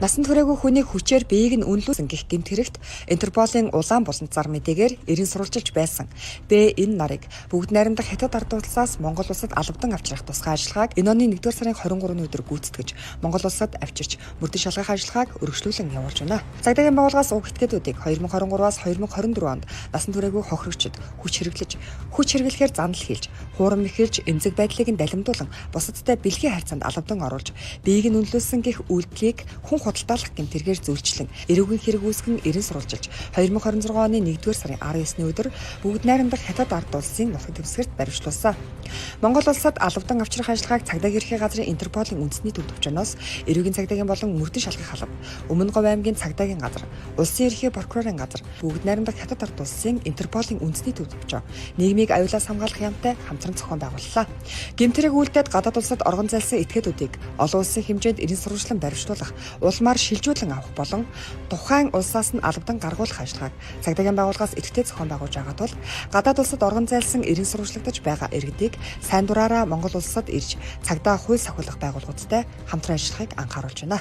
Насан туршаагүй хүний хүчээр биеийг нь үнэлүүлсэн гэх гэмт хэрэгт Интерполын улаан буланд зар мэдээгээр эрен сурвалжилж байсан. Б энэ нарыг бүгд найрамдах Хятад ард улсаас Монгол улсад алавдан авчрах тусгай ажиллагааг энэ оны 1-р сарын 23-ны өдөр гүйцэтгэж, Монгол улсад авчирч мөрдөн шалгах ажиллагааг өргөжлүүлэн явуулж байна. Цагдаагийн байгууллагаас уг этгээдүүдийг 2023-аас 2024 онд насан туршаагүй хохирогчид хүч хэрэглэж, хүч хэрэглэхээр занал хийлж, хуурам мэхэлж, эмзэг байдлыг нь далимдуулан бусадтай бэлгийн харьцаанд алавдан оруулж, биеийг нь үнэлүүлсэн гэх үйлдэлийг хүн худалдаалах гэмт хэрэгээр зүүлчлэн эрүүгийн хэрэг үүсгэн эрен сурвалжилж, 2026 оны 1-р сарын 19-ны өдөр бүгд найрамдах Хятад ард улсын нутаг дэвсгэрт баривчлуулсан. Монгол улсад алавдан авчрах ажиллагааг цагдаагийн ерхий газрын Интерполын үндэсний төв төвчнөөс эрүүгийн цагдаагийн болон мөрдөн шалгах алба, Өмнө Говь аймгийн цагдаагийн газар, улсын ерхий прокурорын газар, бүгд найрамдах Хятад ард улсын Интерполын үндэсний төв төвчөө нийгмийг аюулаас хамгаалах яамтай хамтран зохион байгууллаа. Гэмт хэрэг үйлдээд гадаад улсад оргон зайлсан этгээдүүдийг олон улсын хэмжээнд эрен сурвалжлан баривчлуулах, улмаар шилжүүлэн авах болон тухайн улсаас нь алавдан гаргуулах ажиллагааг цагдаагийн байгууллагаас идэвхтэй зохион байгуулж байгаа тул гадаад улсад оргон зайлсан эрен сурвалжлагдаж байгаа иргэдийг сайн дураараа Монгол улсад ирж цагдаа хууль сахиулах байгууллагуудтай хамтран ажиллахыг анхааруулж байна.